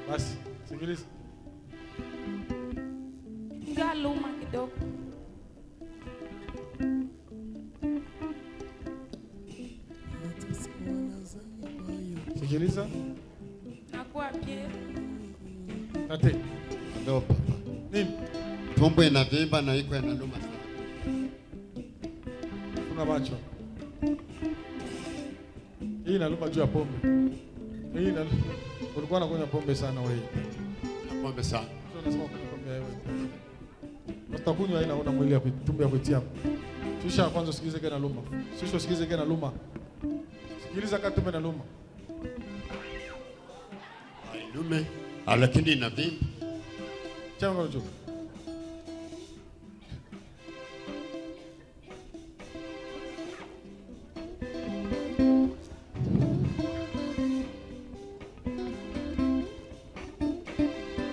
Basi, sikiliza. Ngaluma kidogo. Sikiliza. Nakuwa bien. Tate. Ndio papa. Nini? Tumbo inavimba na iko inaluma sana. Funga macho. Hii inaluma juu ya pombe. Hii inaluma. Ulikuwa unakunywa pombe sana wewe. Na pombe sana. Sio unasema kunywa pombe wewe. Utakunywa haina una mwili ya tumbo ya kuitia. Shusha ya kwanza usikilize kena luma. Shusha usikilize kena luma. Sikiliza kama tumbo inaluma. Hailume, lakini inavimba. Chama juu.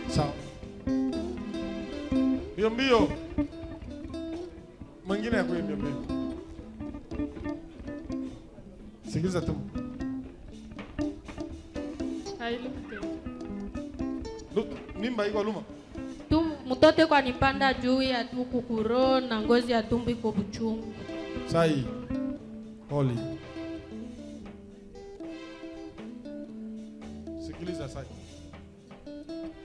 Sawa. Mbio mbio. Mwingine ya mbio mbio. Sikiliza tu. Hailumi tena. Mimba iko luma. Mtoto iko anipanda juu ya kukuro na ngozi ya tumbo iko buchungu. Sai. Pole. Sikiliza sai.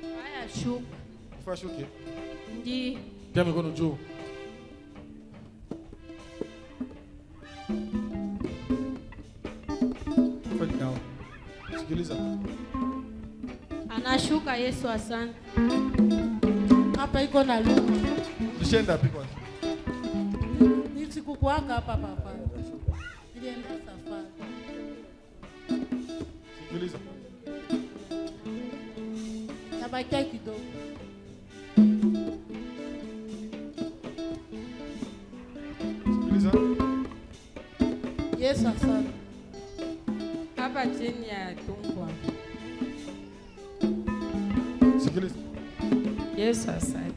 Haya shuka. Ufa shuke. Ndi. Tia mikono juu. Fanya nao. Sikiliza. Anashuka Yesu asante. Hapa iko na luma. Tushenda wapi kwanza? Ni sikukuanga hapa papa. Nilienda safari. Sikiliza. Nabakia kidogo. Sikiliza. Yesu asante. Hapa chini ya tumbo. Sikiliza. Yesu asante.